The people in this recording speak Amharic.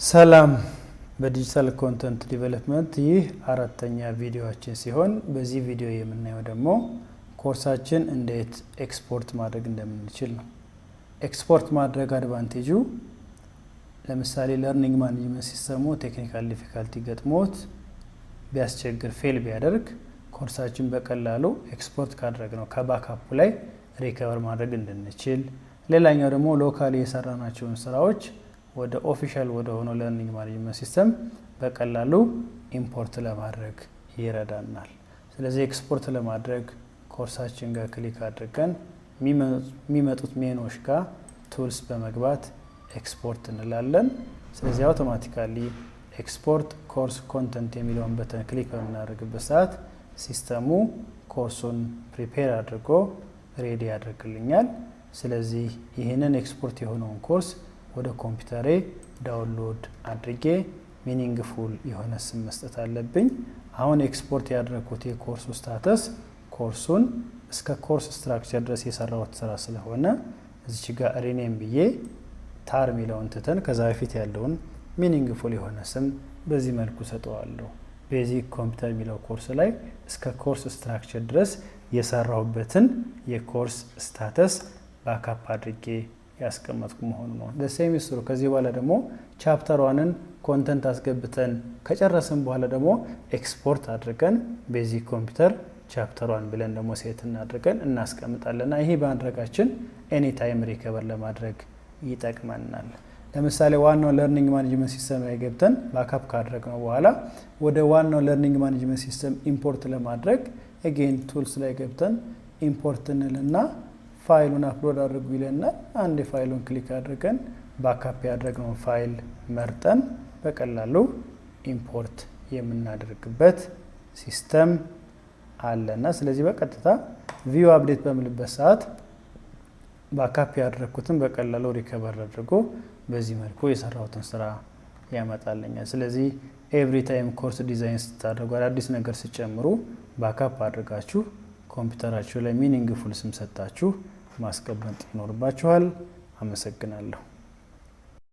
ሰላም፣ በ digital content development ይህ አራተኛ ቪዲዮአችን ሲሆን በዚህ ቪዲዮ የምናየው ደግሞ ኮርሳችን እንዴት ኤክስፖርት ማድረግ እንደምንችል ነው። ኤክስፖርት ማድረግ advantage ኡ ለምሳሌ learning management system ኡ technical difficulty ገጥሞት ቢያስቸግር፣ fail ቢያደርግ ኮርሳችን በቀላሉ ኤክስፖርት ካደረግነው ከ backup ኡ ላይ recover ማድረግ እንድንችል፣ ሌላኛው ደግሞ locally የሰራናቸውን ስራዎች ወደ official ወደ ሆነው learning management system በቀላሉ import ለማድረግ ይረዳናል። ስለዚህ ኤክስፖርት ለማድረግ ኮርሳችን ጋር click አድርገን የሚመጡት ሜኖች ጋር tools በመግባት ኤክስፖርት እንላለን። ስለዚህ automatically export course content የሚለውን button click በምናደርግበት ሰዓት system ኡ ኮርሱን prepare አድርጎ ready ያደርግልኛል። ስለዚህ ይህንን ኤክስፖርት የሆነውን ኮርስ ወደ ኮምፒውተሬ download አድርጌ meaningful የሆነ ስም መስጠት አለብኝ። አሁን ኤክስፖርት ያደረግኩት የኮርሱ status ኮርሱን እስከ course structure ድረስ የሰራሁት ስራ ስለሆነ እዚች ጋር rename ብዬ ታር የሚለውን ትተን ከዛ በፊት ያለውን meaningful የሆነ ስም በዚህ መልኩ ሰጠዋለሁ። Basic computer የሚለው ኮርስ ላይ እስከ course structure ድረስ የሰራሁበትን የ course status backup አድርጌ ያስቀመጥኩ መሆኑ ነው። Same ስሩ። ከዚህ በኋላ ደግሞ chapter one ን content አስገብተን ከጨረስን በኋላ ደግሞ ኤክስፖርት አድርገን basic computer chapter one ብለን ደግሞ set እናድርገን እናስቀምጣለን። ይሄ በማድረጋችን anytime recover ለማድረግ ይጠቅመናል። ለምሳሌ ዋናው learning management system ላይ ገብተን backup ካደረግነው በኋላ ወደ ዋናው learning management system import ለማድረግ again tools ላይ ገብተን import እንልና ፋይሉን upload አድርጉ ይለናል። አንድ ፋይሉን click አድርገን backup ያደረግነውን ፋይል መርጠን በቀላሉ import የምናደርግበት system አለና ስለዚህ በቀጥታ view update በምልበት ሰዓት backup ያደረግኩትን በቀላሉ recover አድርጎ በዚህ መልኩ የሰራሁትን ስራ ያመጣልኛል። ስለዚህ every time course design ስታደርጉ፣ አዳዲስ ነገር ስትጨምሩ backup አድርጋችሁ ኮምፒውተራችሁ ላይ meaningful ስም ሰጣችሁ ማስቀመጥ ይኖርባችኋል። አመሰግናለሁ።